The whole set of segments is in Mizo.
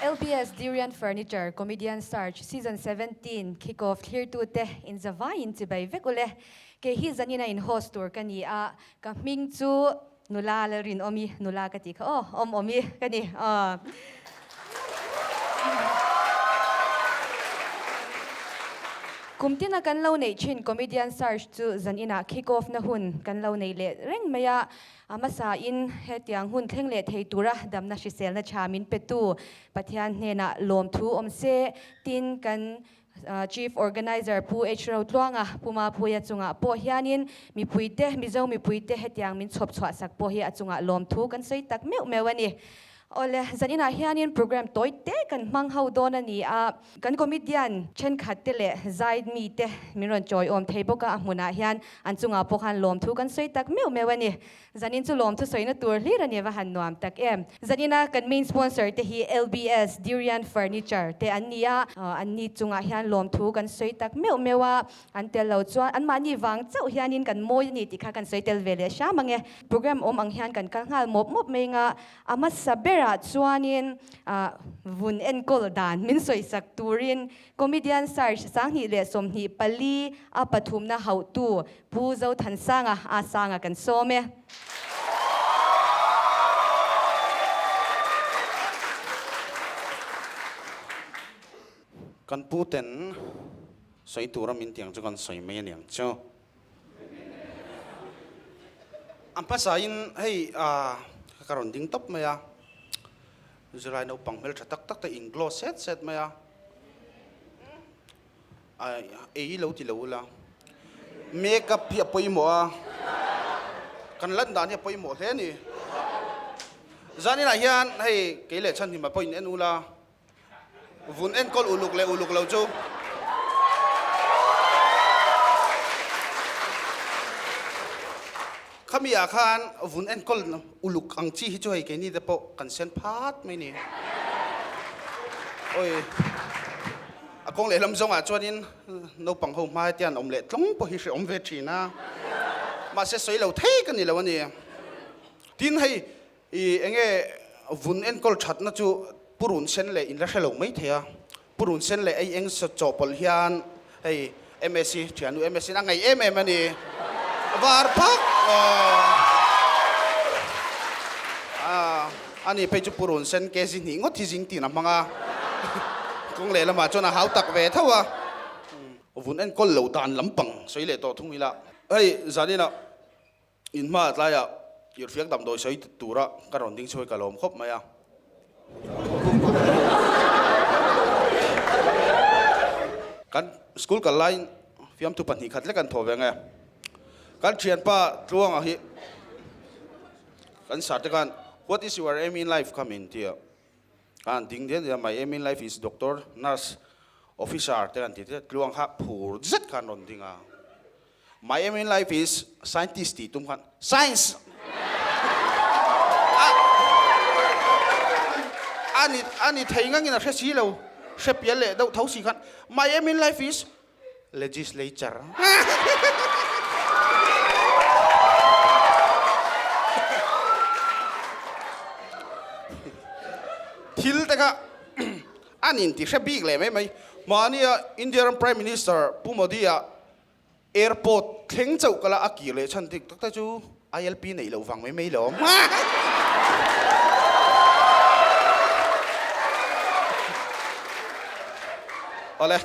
LBS Durian Furniture Comedian Search Season 17 Kick Off thlirtute inzavaiin chibai vek ule. Kei hi zanina in host tur ka ni a, ka hming chu Nula Lalrinawmi, nula ka tih kha aw, awm awmi ka ni aw. Kum tina kan lo neih thin Comedian Search chu zaninah kick off na hun kan lo nei leh reng mai a, a hmasain hetiang hun thleng leh thei tura damna hriselna tha min petu Pathian hnenah lawmthu awm se tin kan Chief Organizer Pu H Rotluanga, Pu Mapuia chungah pawh hianin mipuite, Mizo mipuite hetiang min chhawp chhuah sak pawh hi a chungah lawmthu kan sawi tak meuh meuh a ni. Awle, zaninah hianin program tawi te kan hmang ho dawn a ni a, kan comedian thenkhat te leh zai mite min rawn chawiawm thei bawk a, a hmunah hian an chungah pawh khan lawmthu kan sawi tak meuh meuh a ni. Zanin chu lawmthu sawina tur hlir a ni va han nuam tak em. Zanina kan main sponsor te hi LBS Durian Furniture te an ni a, an ni chungah hian lawmthu kan sawi tak meuh meuh a, an tel lo chuan anmahni vang chauh hianin kan mawi a ni tih kha kan sawi tel ve leh hram ang e. Program awm ang hian kan kal nghal mawp mawp mai nga, a hmasa berah chuanin vun enkawl dan min sawisak turin Comedian Search 2024 a pathumna hauhtu Pu Zothansanga a sanga kan sawm e. Kan pu ten sawi tura min tiang chu kan sawi mai aniang chu. A hmasain hei ka rawn ding tawp mai a, zirlai naupang hmeltha tak tak te in glow set set mai a. Ei lo ti lo ula. Makeup hi a pawimawh a, kan lan dan hi a pawimawh hle a ni. Zaninah hian hei kei leh chhanhima pawhin en ula, vun enkawl uluk leh uluk lo chu khami ah khan vun enkawl uluk ang chi hi chu hei keini te pawh kan sen phat mai ni. Oi. A kawng lehlam zawngah chuanin naupang ho hma hetian awm leh tlawng pawh hi hrehawm ve thin a, mahse sawi lo thei ka ni lo a ni. Tin hei i enge vun enkawl thatna chu purun sen leh in la hre lo mai thei a, purun sen leh ei eng chawhpawlh hian hei MSc thiannu MSc in a ngaih em em a ni. Var phak aw a ni phei chu purun sen kg hnih ngawt hi zing tin a hmang a, kawng lehlamah chuan a hau tak ve tho a. Vun enkawl lo dan lampang sawi leh tawh thung ila. Hei zaninah In hma tlaiah irhfiak damdawi sawi tura ka rawn ding chhuai ka lawm khawp mai a. Kan school kal laiin fiamthu 2 khat lek an thaw ve nge. Kan thianpa Tluanga hi kan sir te khan What is your aim in life kha min ti a. Ka han ding dial dial a, My aim in life is doctor, nurse, officer te kan ti te Tluang kha phur zet khan rawn ding a. My aim in life is scientist tih tum khan science a ni a ni thei ngangin a hre si lo, hre pial leh deuh tho si khan my aim in life is legislature. Thil te kha an inti hre bik leh mai mai. Mahnia India ram Prime Minister Pu Modi-a Airport thleng chauh kala a kir leh chhan dik tak te chu ILP neih loh vang mai mai lo. Awle,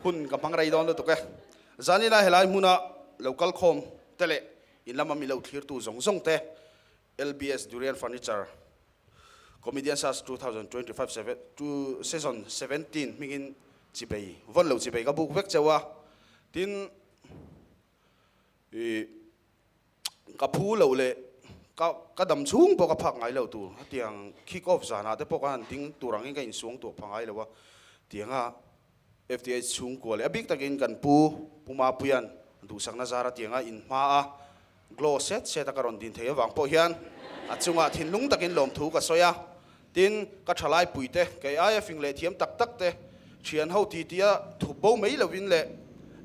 hun ka hmang rei dawn lutuk e. Zanina helai hmuna lo kal khawm te leh in lama mi lo thlirtu zawng zawng te LBS Durian Furniture Comedian Search 2025 to Season 17 hmingin chibei vawn lo chibei ka buk vek cheu a, tin ih ka phu loh leh ka ka dam chhung pawh ka phak ngai lo tur hetiang kick off zanah te pawh ka han ding tur angin ka insuang tuah pha ngai lo a, tianga FTH chhungkua leh a bik takin kan pu Pu Mapuia'n duhsakna zara tianga inhma a Glow set set a ka rawn din thei avang pawh hian a chungah thinlung takin lawmthu ka sawi a. Tin, ka thalai puite, kei aia fing leh thiam tak tak te, thian ho titia thup bo mai lovin leh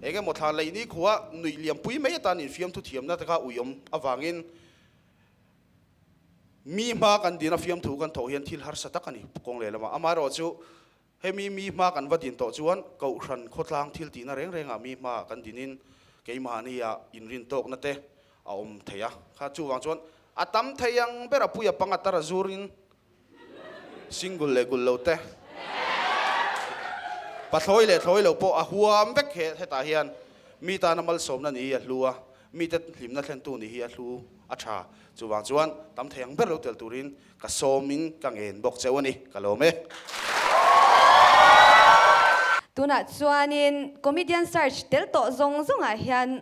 eng emaw thla lei ni khua nuih liam pui mai atan infiamthu thiamna te kha uiawm avangin. Mi hma kan din a fiamthu kan thawh hian thil harsa tak a ni kawng lehlam a. Amaherawhchu hemi mi hma kan va din tawh chuan Kohhran khawtlang thil tihna reng rengah mi hma kan dinin keimahnia inrin tawkna te a awm thei a. Kha chuvang chuan a tam thei ang ber a puia panga tar a zurin single leh gul lo te pathlawi leh thlawi lo pawh a huam vek he hetah hian mi tana malsawmna ni hi a hlu a, mite hlimna thlentu ni hi a hlu a tha. Chuvang chuan tam thei ang ber lo tel turin ka sawmin ka ngen bawk cheu a ni, ka lawm e. Tunah chuanin Comedian Search tel tawh zawng zawngah hian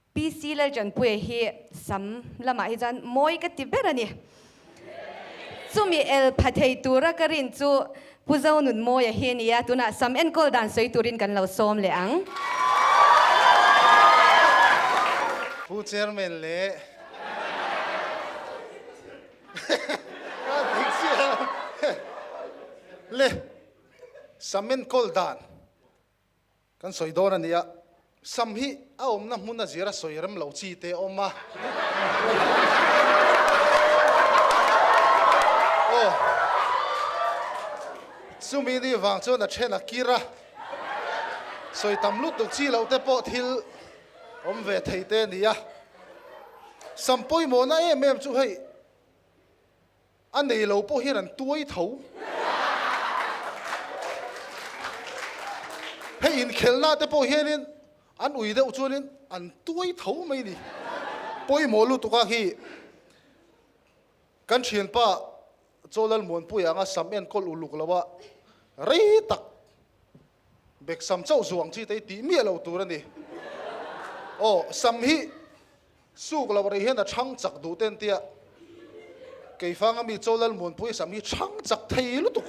PC Lalṭanpuia hi sam lamah hi chuan mawi ka ti ber a ni. Chumi el pha thei tura ka rin chu Pu Zonunmawia hi a ni a, tunah sam enkawl dan sawi turin kan lo sawm leh ang. Pu Chairman leh Ka dik chiah le sam enkawl dan Kan sawi dawn a nia, sam hi a awmna hmun a zir a sawi rem lo chi te a awm a. Aw, chumi ni vang chuan a then a kir a, sawi tam lutuk chi loh te pawh thil awm ve thei te a nia. Sam pawimawhna em em chu hei A nei lo pawh hian an tuai tho. Hei inkhelhna te pawh hianin an ui deuh chuanin an tuai tho mai ni. Pawimawh lutuk a khi kan thianpa Chawlal Muanpuia anga sam enkawl uluk lo a rei tak bek sam chauh zuang chi te hi tih miah lo tur a ni. Aw sam hi Suk loh rih hian a chhang chak duh ten tia Keifanga mi Chawlal Muanpui sam hi chhang chak thei lutuk.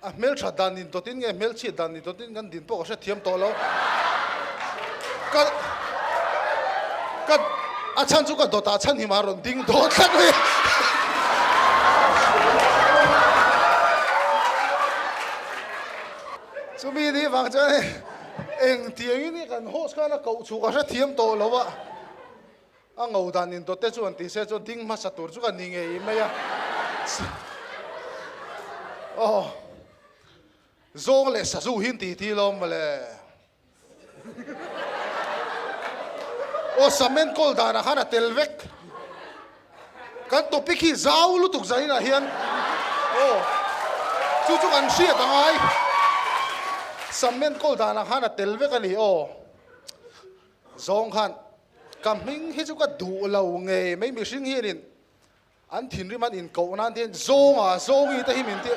A hmeltha dan in dawtin nge hmelchhiat dan in dawtin kan din pawh ka hrethiam tawh lo. Ka ka a chhan chu ka dawtah chhan hi mah rawn ding dawn tlat mai a. Chumi ni vang chuan eng tiangin hi kan host khan a koh chhuk a hrethiam tawh lo a, a ngo dan in dawt te chuan ti se chuan ding hmasa tur chu ka ni ngei mai a. Aw zawng leh sazu hi an ti ti lawm mawle. Aw sam enkawl danah khan a tel vek. Kan topic hi zau lutuk zaninah hian aw chu chu kan hriat a ngai. Sam enkawl danah khan a tel vek a ni aw. Zawng khan ka hming hi chu ka duh lo ngei mai mihring hianin an thinrim an inkoh nan te hian zawnga zawngi te hi min ti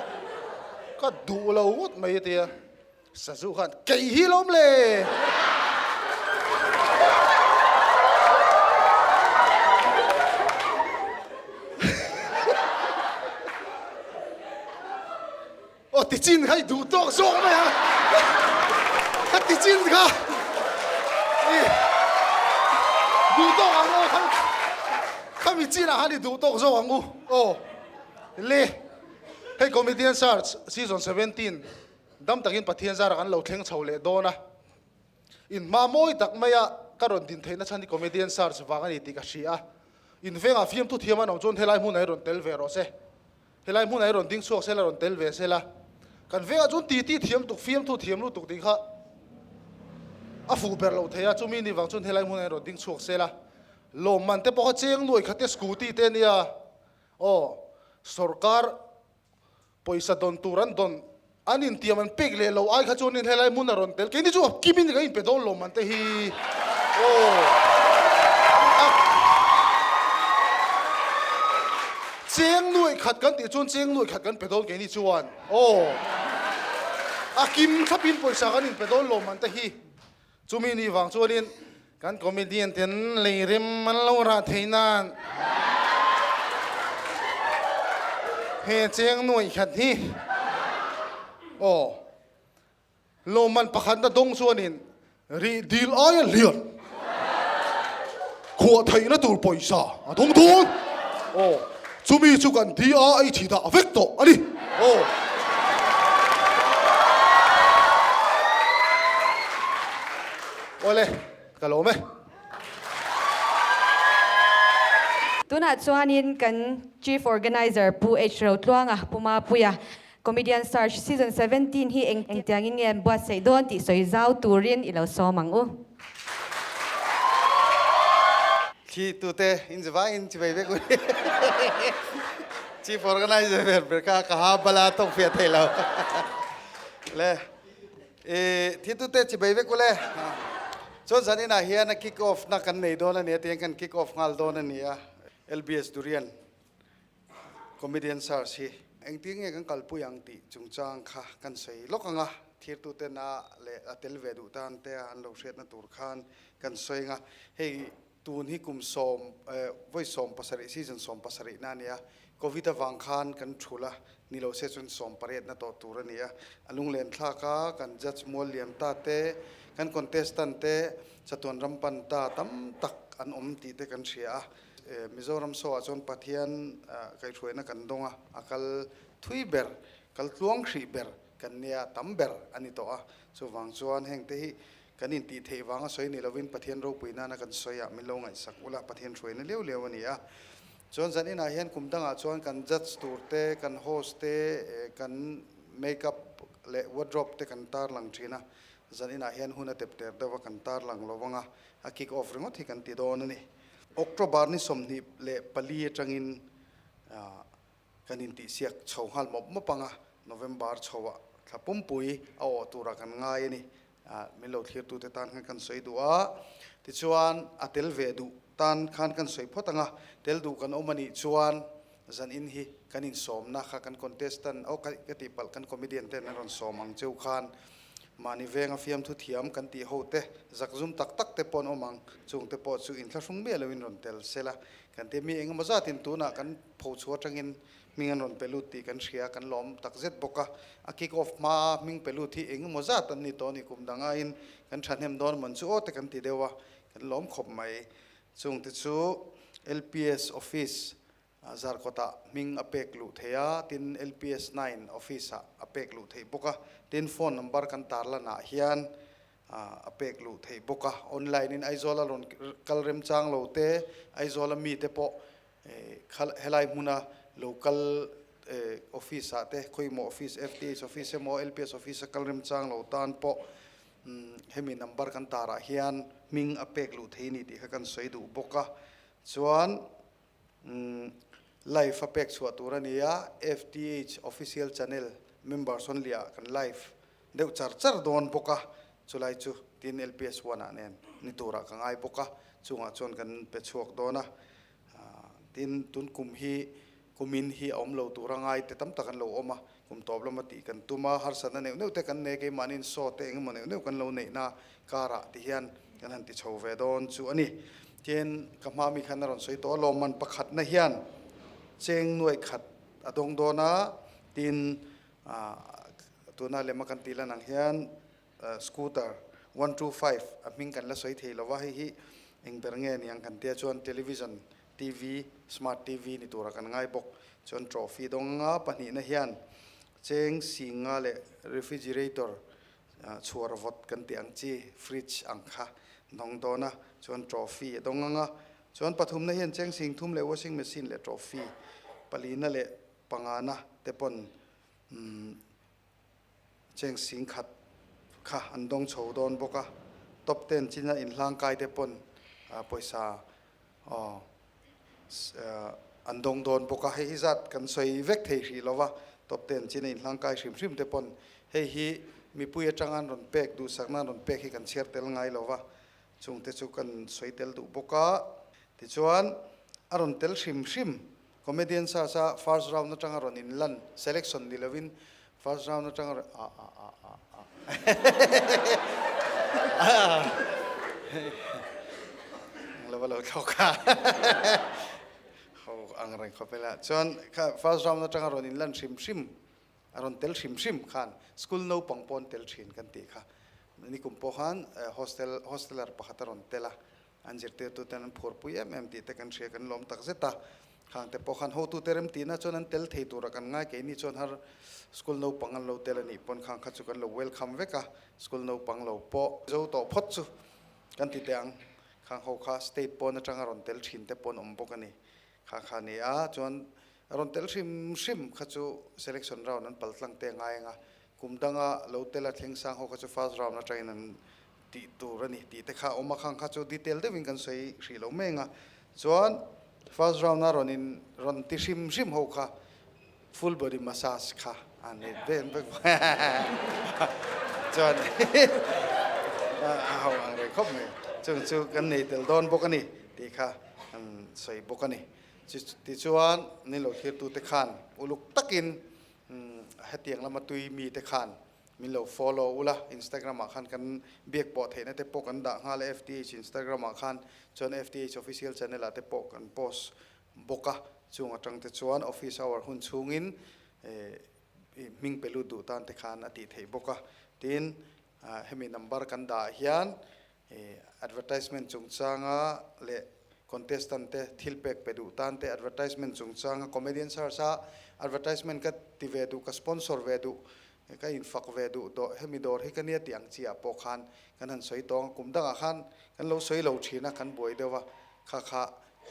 ka duh lo ngawt mai a tia sazu khan kei hi lawm le aw tichin kha i duh tawk zawk mai a ka tichin kha i duh tawk ang aw kha khami chinah khan i duh tawk zawk ang u aw le hei comedian search season 17 dam takin Pathian zara kan lo thleng chho leh dawn a in hma mawi tak maia ka rawn din theihna chhan hi comedian search vang a ni tih ka hria a in vengah fiamthu thiam an awm chuan helai hmunah hi rawn tel ve rawh se. Helai hmunah hi rawn ding chhuak sela, rawn tel ve sela. Kan vengah chuan titi thiam tuk, fiamthu thiam lutuk tih kha a fuh ber lo thei a, chumi ni vang chuan helai hmunah hian rawn ding chhuak sela. Lawmman te pawh kha cheng nuai khat te scooty te ania, aw sorkar pawisa dawn tur an dawn an intiam an pek leh lo ai kha chuanin helai hmun a rawn tel keini chu a kimin kan inpe dawn lawm an te hi aw a cheng nuaih khat kan tih chuan cheng nuaih khat kan pe dawn keini chuan aw a kim thlapin pawisa kan inpe dawn lawm an te hi chumi ni vang chuanin kan comedian ten lei rem an lo rah theih nan he cheng nuaih khat hi aw lawmman pakhatna dawng chuanin rih dil aia hlian khuah theihna tur pawisa a dawng dawn aw chumi chu kan di a ei thi dah vek tawh a ni aw. Awle, ka lawm e. Tunah chuanin kan Chief Organizer Pu H Rotluanga, Pu Mapuia, Comedian Search Season 17 hi eng engtiangin nge an buatsaih dawn tih sawi zau turin i lo sawm ang u. Thli tute in chi vangin chi vei vek u ni. Chief Organizer ber ber kha ka ha bala tawk fiah thei lo. Le i thi tute chi vei vek u le. Chuan zaninah hian a kick off na kan nei dawn a nia tihian kan kick off nghal dawn a ni a. LBS Durian Comedian Search hi engtin nge kan kalpui ang tih chungchang kha kan sawi lawk ang a, thirtuten a leh a tel ve duh tan te a an lo hriatna tur khan kan sawi ang a. Hei tun hi kum sawm vawi 70 season 70 na a ni a, Covid avang khan kan thul a, ni lo se chuan 18 na tawh tur a ni a. A lunglen thlak a, kan judge mual liam ta te, kan contestant te chatuan ram pan ta tam tak an awm tih te kan hria a. Mizoram saw ah chuan Pathian kaihhruaina kan dawng a, a kal thui ber, kal tluang hrih ber kan nia tam ber a ni tawh a. Chuvang chuan heng te hi kan intih theih vanga sawi ni lovin Pathian ropui nana kan sawi ah min lo ngaihsak ula, Pathian hruaina liau liau a ni a. Chuan zan inah hian kum dangah chuan kan judge tur te, kan host te, kan make up leh wardrobe te kan tarlang thin a. Zan inah hian hun a tep ter deuh a kan tarlang lo vang a, a kick off ringawt hi kan ti dawn a ni. October ni 24 atangin kan intihsiak chho nghal mawp mawp ang a, November chhoah thla pumpui a awh turah kan ngai a ni. Min lo thlirtute tan khan kan sawi duh a, tichuan a tel ve duh tan khan kan sawi phawt ang a, tel duh kan awm a nih chuan zan in hi kan insawmna kha kan contestant aw ka tihpalh kan comedian ten an rawn sawm ang cheu khan Mahni venga fiamthu thiam kan tih ho te, zakzum tak tak te pawh an awm ang. Chung te pawh chu inthlahrung miah loin rawn tel se la. Kan ti mi engemaw zatin tunah kan pho chhuah atangin hming an rawn pe lut tih kan hria, kan lawm tak zet bawk a. A kick off hmaa hming pe lut hi engemaw zat an ni tawh a ni. Kum dang aiin kan thahnem dawn mawn chu aw te kan ti deuh a, kan lawm khawp mai. Chung te chu LPS office Zarkawtah hming a pek luh theih a, tin LPS nine office-ah a pek luh theih bawk a, tin phone number kan tarlanah hian a pek luh theih bawk a. Online-in Aizawla rawn kal remchang lo te, Aizawla mite pawh helai hmuna lo kal office-ah te, khawimaw office, FTH office emaw LPS office-a kal remchang lo tan pawh hemi number kan tarah hian hming a pek luh theih a ni tih kha kan sawi duh bawk a. Chuan Live a pek chhuah tur a ni a, FTH official channel members only ah kan live deuh char char dawn bawk a, chulai chu tin LPS one ah nen ni turah ka ngai bawk a, chungah chuan kan pe chhuak dawn a, tin tun kum hi kumin hi a awm lo tur a ngai te tam tak an lo awm a, kum tawp lama tih kan tum a, harsatna neuh neuh te kan nei keimahniin saw te engemaw neuh neuh kan lo neihna karah ti hian kan han ti chho ve dawn chu a ni. Tin, ka hma mi khan a rawn sawi tawh a, lawmman pakhatna hian cheng nuaih khat a dawng dawn a, tin tuna lema kan tih lan ang hian scooter 125 a hming kan la sawi thei lo va, hei hi eng ber nge niang kan tia chuan television TV, smart TV ni tura kan ngai bawk. Chuan trophy dawng anga pahnihna hian cheng singa leh refrigerator chhuar vawt kan tih ang chi fridge ang kha dawng dawn a, chuan trophy a dawng ang a, chuan pathumna hian cheng sing thum leh washing machine leh trophy palina leh pangana te pawn cheng sing khat kha an dawng chho dawn bawk a, top ten china inhlangkai te pawn pawisa Aw, an dawng dawn bawk a, hei hi zat kan sawi vek thei hrih lo va, top ten chin a inhlangkai hrim hrim te pawn hei hi mipui atanga an rawn pek duhsakna an rawn pek hi kan chhiar tel ngai lo va, chung te chu kan sawi tel duh bawk a. Tichuan, a rawn tel hrim hrim comedian search a first round atanga rawn inlan selection ni lovin first round atanga rawn a a a a a lo va lo thlawk a ho ang reng khawp ila chuan kha first round atanga rawn inlan hrim hrim a rawn tel hrim hrim khan school naupang pawh an tel thin kan tih kha nikum pawh khan hostel hosteler pakhat a rawn tel a An zirtirtuten an phurpui em em tih te kan hria kan lawm tak zet a. Khang te pawh khan hotute remtihna chuan an tel thei tura kan ngai keini chuan har school naupang an lo tel a nih pawn khang kha chu kan lo welcome vek a, school naupang lo pawh zo tawh phawt chu. Kan ti teh ang, khang ho kha state pawn atanga rawn tel thin te pawn awm bawk a ni. Kha kha ni a, chuan rawn tel hrim hrim kha chu selection round an pal tlang te a ngai ang a, kum danga lo tel a thleng sang ho kha chu first round atangin an tih tur a ni tih te kha a awm a, khang kha chu detail deuhin kan sawi hrih lo mai ang a. Chuan first round a rawn in rawn ti hrim hrim ho kha full body massage kha a nei ve vek chuan a ho ang rei khawp mai chung chu kan nei tel dawn bawk a ni tih kha an sawi bawk a ni. Tichuan ni lo thirtute khan uluk takin hetiang lama tui mite khan min lo follow ula, Instagram ah khan kan biak pawh theihna te pawh kan dah nghal a, FTH Instagram ah khan chuan FTH official channel ah te pawh kan post bawk a, chung atang te chuan office hour hun chhungin hming pe lut duh tan te khan a tih theih bawk a, tin hemi number kan dah ah hian advertisement chungchanga leh contestant te thil pek pe duh tan te advertisement chungchanga comedian search a advertisement ka ti ve duh ka sponsor ve duh ka infak ve duh dawh hemi dawr hi ka nia tih ang chi ah pawh khan kan han sawi tawng a kum dangah khan kan lo sawi lo thin a kan buai deuh a kha kha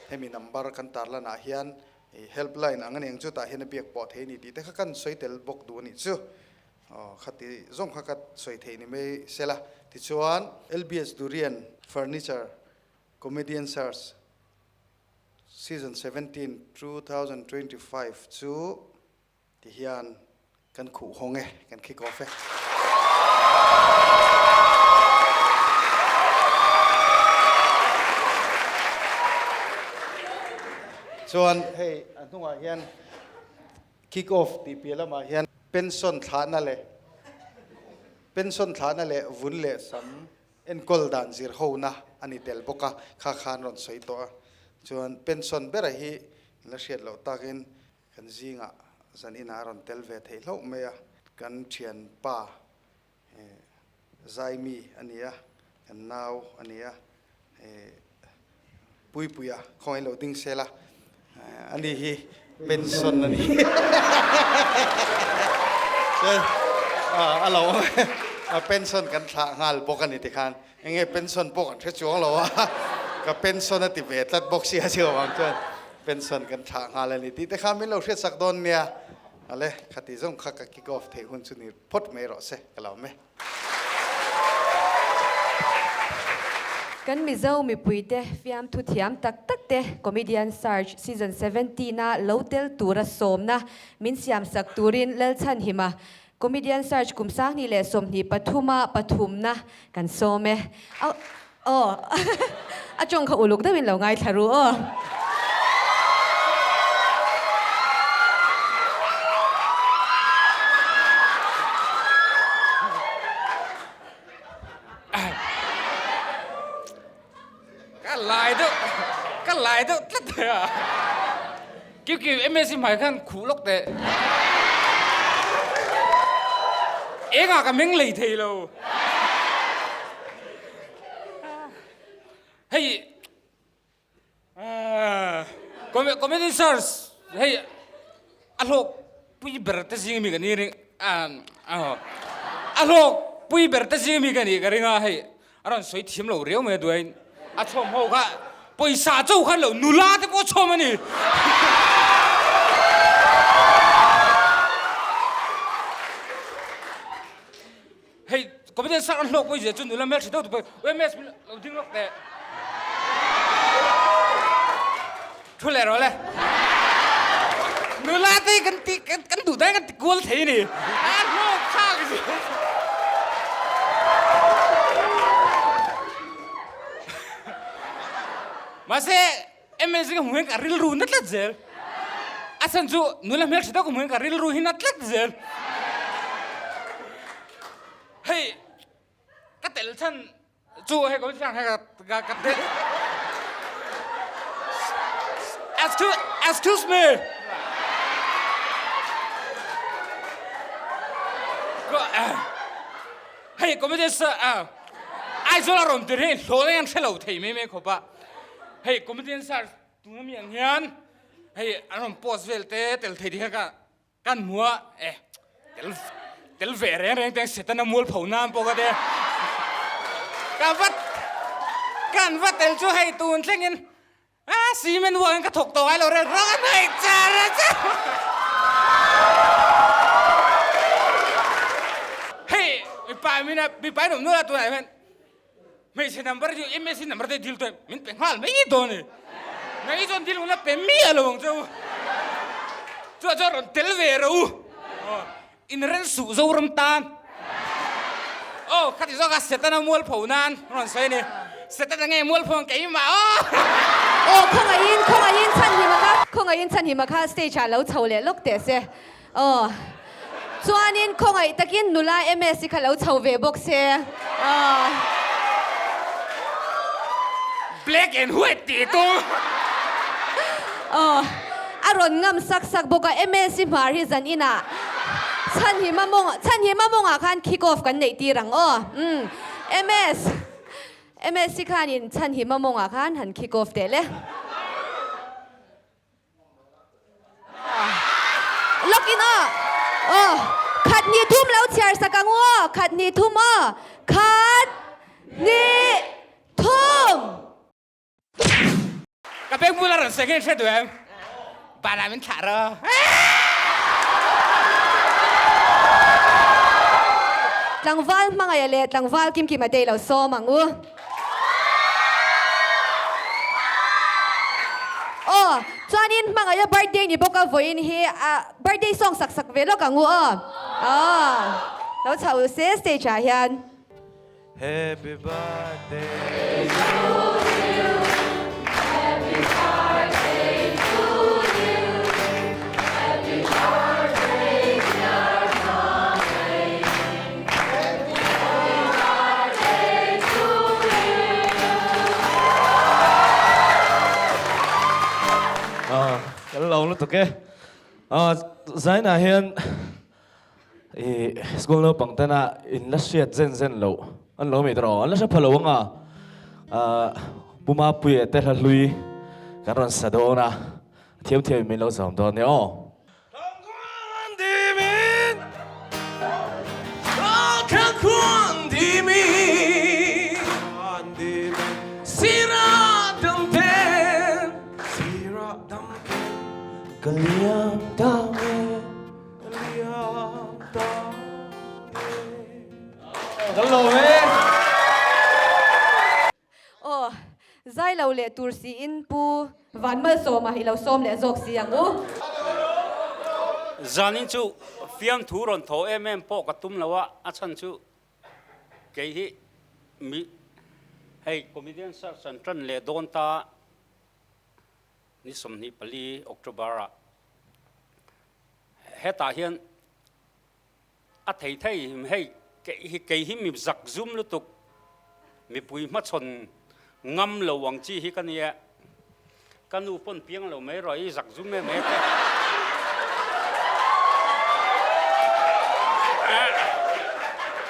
hemi number kan tarlan ah hian helpline ang a ni ang chu tah hian a biak pawh thei a ni tih te kha kan sawi tel bawk duh a nih chu. Aw, khati zawng kha ka sawi theih ni mai sela. Tichuan, LBS Durian Furniture Comedian Search Season 17, 2025 chu tihian kan khuh hawng e, kan kick off e. Chuan hei a hnungah hian Kick off tih piah lamah hian pension thlahna leh pension thlahna leh vun leh sam enkawl dan zir hona a ni tel bawk a, kha khan rawn sawi tawh a. Chuan pension bera hi la hriat loh takin kan zingah zan inah a rawn tel ve theih hlauh mai a, kan thianpa Zaimi a ni a, kan nau a ni a, Puipuia khawngaih lo ding sel a, ani hi pension a ni. A lo a pension kan thlah nghal bawk a ni tikhan enge pension pawh kan hre chuang lo a, ka pension a ti ve tlat bawk sia chiu avang chuan pension kan thlah nghal a ni tih te kha min lo hriatsak dawn nia. Ale khati zawng kha ka kick off theih hun chu ni Phawt mai rawh se, ka lo me. Kan Mizo mipuite fiamthu thiam tak tak te Comedian Search Season 17 a lo tel tura sawmna min siamsak turin Lalchhanhima Comedian Search kum 2023 a pathumna kan sawm e. Aw a tawng kha uluk deuhin lo ngaithla ru aw. Ka lai deuh ka lai deuh tlat thei a. Kiu kiu MSC hmai khan khuh lawk teh. Engah ka meng lei thei lo. Hei comedy search hei a hlawk pui ber te zing mi ka ni ring a hlawk pui ber te zing mi ka ni ka ring a hei a rawn sawi thiam lo riau mai a duain a chhawm ho kha pawisa cho khan lo nula te pawh chhawm a ni. Hei comedian sak an hlawk pawh zia chu nula hmel hre deuh tu pawh UMS lo ding lawk teh. Thu leh rawh le. Nula te kan ti kan duh dai kan ti kual thei ni. A hlawk thlak si. Mahse MSG ka hmu hian ka rilru na tlat zel. A chhan chu nula hmel hre deuh ka hmu hian ka rilru hi na tlat zel. Hei ka tel chhan chu hei ko chiang hei ka ka tel Excuse, excuse me. Hei comedian sir, Aizawl a rawn tir hi hlawh na hian hre lo thei mai mai khawp a. Hei comedian sir tuna mi ang hian hei an rawn post vel te tel thei ti hian ka Kan hmu a, eh, tel, tel ve reng reng teng Setana mual pho nan pawh ka te. Ka vat. Kan va tel chu hei tun thlengin a cement uangin ka thawk tawh ngai lo reng reng a hnaih char a char. Hei mipa min a mipa in awm nual a tunah hian hmeichhe number chu MSc number te dil tawh min pe nghal mai dawn a ni. Nang i chuan dil hun a pe miah lo ang che u. Chuah chuan rawn tel ve rawh u. Inren suh Zoram tan. Aw, khati zawk a Setana mualpho nan rawn sawi a ni. Setana nge mualpho ang keimah aw. Aw, khawngaihin, khawngaihin chhanhima kha, khawngaihin chhanhima kha stage ah lo chho leh lawk teh se. Aw, chuanin khawngaih takin nula MS kha lo chho ve bawk se. Aw. Black and white tih tum. Aw, a rawn ngam sak sak bawk a, MSc hmar hi zan inah Chhanhima mawng, Chhanhima mawngah khan kick off kan neih tir ang aw. Umm, MS, MSc khanin Chhanhima mawngah khan han kick off teh le. Lock in aw. Aw. Khat hnih thum lo chhiar sak ang u aw. Khat hnih thum aw. Khat hnih thum. Ka beng bula rawn sawi khin hre duh em? Banah min thlah rawh. Tlangval hmangaih leh tlangval kimkima te i lo sawm ang u. Aw, chuanin hmangaih a birthday ni bawk a vawiin hi a birthday song sak sak ve lawk ang u aw. Aw, lo chhoh se stage ah hian. Happy birthday to you, happy birthday to you, happy birthday dear Hmangaih, happy birthday to you. Ah, kan lo lutuk e. Ah, Zainah hian i school naupang tena in la hriat zen zen loh an lo mi tawh an la hre pha lo anga ah Pu Mapuia te hla hlui kan rawn sa dawn a thiam thiam in min lo zawm dawn nia aw. Ka liam ta nge Ka liam ta nge Kan lo e. Aw, zai lo leh tur siin Pu Vanmalsawma i lo sawm leh zawk si ang u. Zanin chu fiamthu rawn thaw em em pawh ka tum lo a, a chhan chu kei hi mi hei comedian search an tan leh dawn ta. Ni 24 October ah hetah hian a thei thei hei kei hi mi zak zum lutuk mipui hmachhawn ngam lo ang chi hi ka nia ka nu pawn piang lo mai rawh i zak zum em em te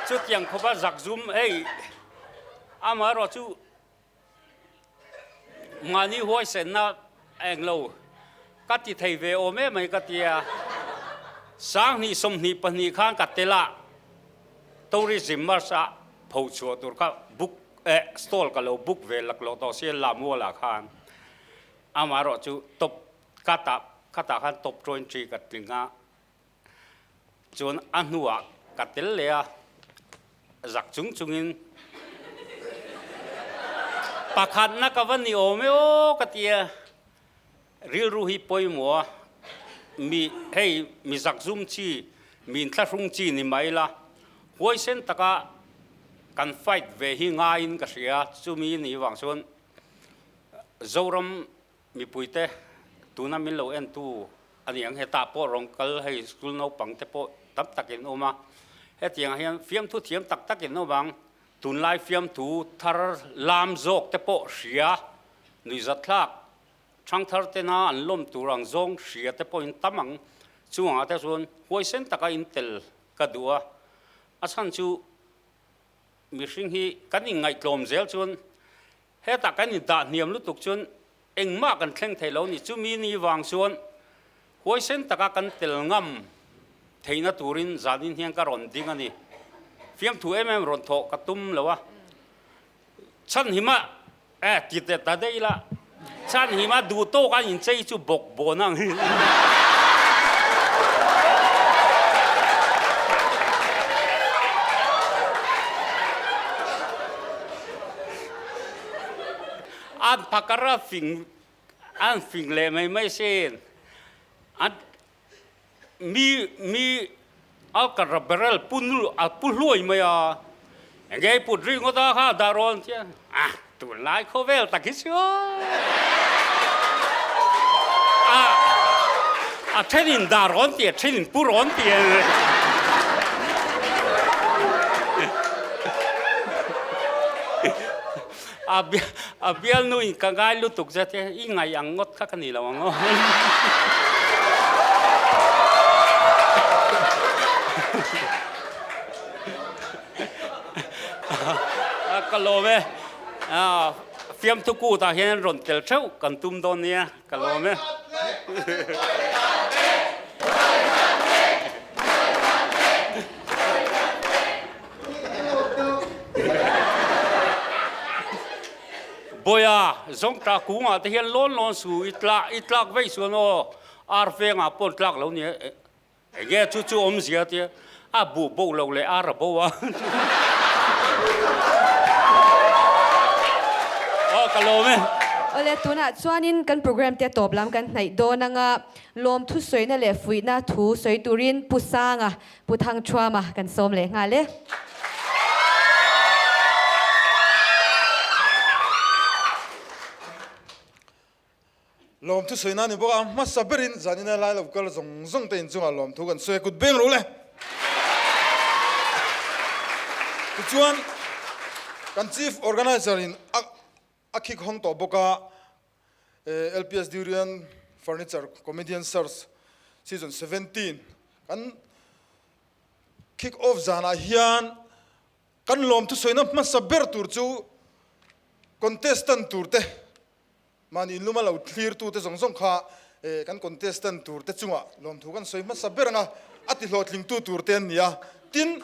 chutiang khawpa zak zum hei amaherawh chu Mahni huaisenna eng lo ka ti thei ve awm em mai ka tia. 2024 khan ka tel a, Tourism March ah pho chhuah tur kha book eh stall ka lo book ve laklawh tawh sia Lamual ah khan. Amaherawhchu top ka tah khatah khan top 20 ka tling a. Chuan a hnuah ka tel leh a, zak chung chungin pakhatna ka va ni awm e aw ka ti a, rilru hi pawimawh a, mi hei mi zak zum chi, mi inthlahrung chi ni mai la, huaisen taka kan fight ve hi ngaiin ka hria, chumi ni vang chuan Zoram Mipuite tuna min lo entu a ni ang, hetah pawh rawn kal hei school naupang te pawh tam takin awm a, hetiangah hian fiamthu thiam tak takin awm ang, tunlai fiamthu thar lam zawk te pawh hria, nuihzatthlak thangthar tena an lawm tur ang zawng hria te pawhin tam ang, chungah te chuan huaisen taka intel ka duh a, a chhan chu mihring hi kan inngaihtlawm zel chuan Hetah kan indah hniam lutuk chuan engmah kan thleng thei lo ni. Chumi ni vang chuan huaisen taka kan tel ngam theihna turin zanin hian ka rawn ding a ni. Fiamthu em em rawn thawh ka tum lo a. Chhanhima. Eh ti teh ta daih la. Chhan hi ma duh tawk a inchei chu bawk bawn ang. An phakar a fing an fing leh mai mai sin. An Mi mi a ka ra barrel pu nu a pu hluai mai a, enge i put ringawt a kha dah rawn chian a tunlai khawvel tak hi chu a a thenin dah rawn ti a thenin pu rawn ti a A bialnu in ka ngai lutuk zet hi i ngaih ang ngawt kha ka ni lo ang aw. Ka lawm e. Fiamthu kutah hian rawn tel theuh kan tum dawn nia, ka lawm e. Bawiha, zawngtah kungah te hian lawn lawn su i tlak i tlak veih chuan aw ar vengah pawh an tlak lo nia enge chu chu awmzia tia a buh bo lo leh ar a bo a aw ka lawm e. Awle tunah chuanin kan program te tawp lam kan hnaih dawn anga lawm thusawina leh fuihna thu sawi turin Pu Sanga Pu Thangthuama kan sawm leh nghal e. Lawmthu sawi nan ni bawk a, hmasa berin zanina lai lo kal zawng zawng te inchungah lawmthu kan sawi a, kut beng ro le. Tichuan kan Chief Organiser in a khik hawng tawh bawk a, LPS Durian Furniture Comedian Search Season 17 kan kick off zanah hian kan lawm thusawina hmasa ber tur chu contestant tur te mahni inluma lo thlir tu te zawng zawng kha kan contestant tur te chungah lawmthu kan sawi hmasa ber anga a ti hlawhtling tu tur te an ni a tin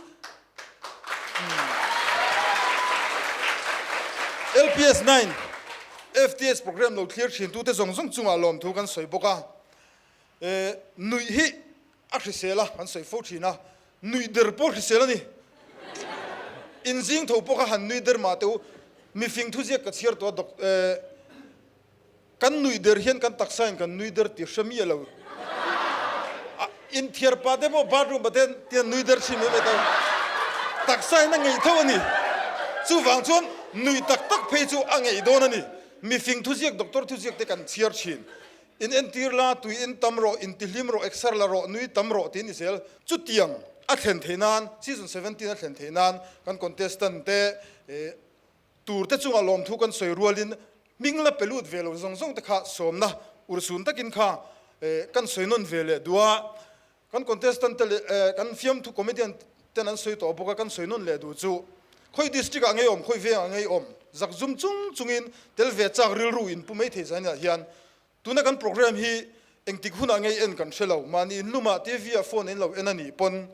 LPS 9 FTS program lo thlir thin tute zawng zawng chungah lawmthu kan sawi bawk a. Nuih hi a hrisel a, kan sawi fo thin a, nuih der pawh hrisel a ni. Inzing tho pawh kha han nui der mah teh u, mifing thuziak ka chhiar tawh a, Kan nuih der hian kan taksa in kan nui der ti hre miah lo. Inthiar pah te pawh bathroom ah te tian nui der thin mai mai ta. Taksa in a ngeih tho a ni. Chuvang chuan nuih tak tak phei chu a ngeih dawn a ni. Mifing thuziak doctor thuziak te kan chhiar thin. In entir la, tui in tam rawh, intihlim rawh, exer la rawh, nui tam rawh tiin i zel. Chutiang a thlen theih nan, season 17 a thlen theih nan kan contestant te Tur te chungah lawmthu kan sawi rualin hming la pe lut ve lo zawng zawng te kha sawmna urhsun takin kha kan sawi nawn ve leh duh a, kan contestant te leh kan fiamthu comedian ten an sawi tawh bawk a, kan sawi nawn leh duh chu khawi district ah ngei awm, khawi veng ah ngei awm zak zum chung chungin tel ve chak rilru in pu mai thei zainah hian Tuna kan program hi engtik hunah ngei en kan hre lo, mahni inlumah TV ah phone in lo en a nih pawn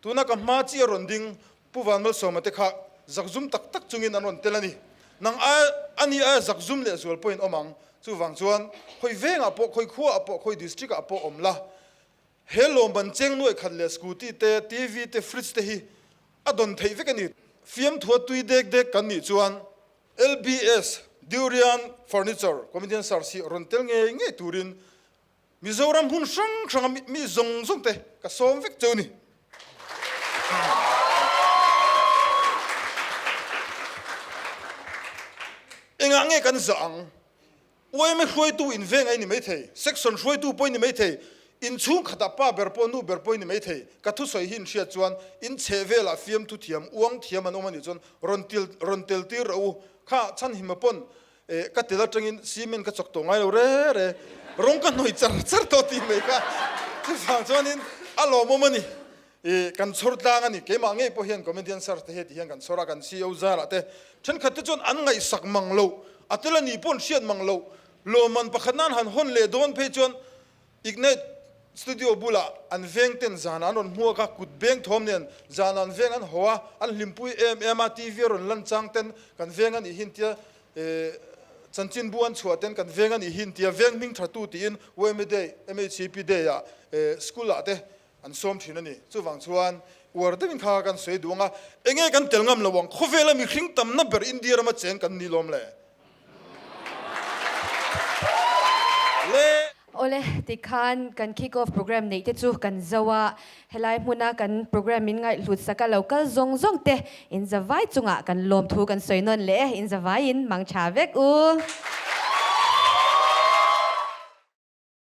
tuna ka hma chi a rawn ding Pu Vanmalsawma te kha zakzum tak tak chungin an rawn tel a ni. Nang ai a ni aia zakzum leh zual pawhin awm ang. Chuvang chuan khawi vengah pawh, khawi khuaah pawh, khawi district ah pawh awm la. He lawmban cheng nuaih khat leh scooty te, TV te, fridge te hi a dawn theih vek a ni. Fiamthua tui dek dek kan nih chuan LBS, Durian Furniture, Comedian Search hi rawn tel ngei ngei turin Mizoram hmun hrang hranga mi zawng zawng te ka sawm vek cheu ni. Engah nge kan zah ang? Yma hruaitu in veng a ni mai thei, section hruaitu pawh i ni mai thei, in chhungkhatah pa ber pawh nu ber pawh i ni mai thei. Ka thusawi hi in hriat chuan in chheh velah fiamthu thiam, uang thiam an awm a nih chuan rawn til rawn tel tir rawh u. Kha chhanhima pawn eh ka tel atangin cement ka chawk tawh ngai lo re re, rawng ka hnawih char char tawh tih mai kha chuvang chuanin a lawmawm a ni. I kan chhawr tlang a ni. Keimah ngei pawh hian comedian search te heti hian kan chhawr a, kan CEO zarah te thenkhat te chuan an ngaihsak mang lo, a tel a nih pawh an hriat mang lo. Lawmman pakhat nan han hawn leh dawn phei chuan Ignite Studio bulah an veng ten zan an rawn hmuak a, kut beng thawm nen zan an veng an haw a, an hlimpui em em a, TV a rawn lan chang ten kan veng a nih hi tia. Chanchinbu an chhuah ten kan veng a nih hi intia veng hming tha tu tiin yma Day, MHCP Day ah school ah te an sawm thin a ni. Chuvang chuan uar deuhin kha kan sawi duh ang a, enge kan tel ngam lo ang, khawvela mihring tamna ber India rama cheng kan ni lawm le. Le. Awle, tikhan kan kick off program neih te chu kan zo a, helai hmuna kan program min ngaihhlut sak a lo kal zawng zawng te in zavai chungah kan lawmthu kan sawi nawn leh e, in zavaiin mang tha vek u.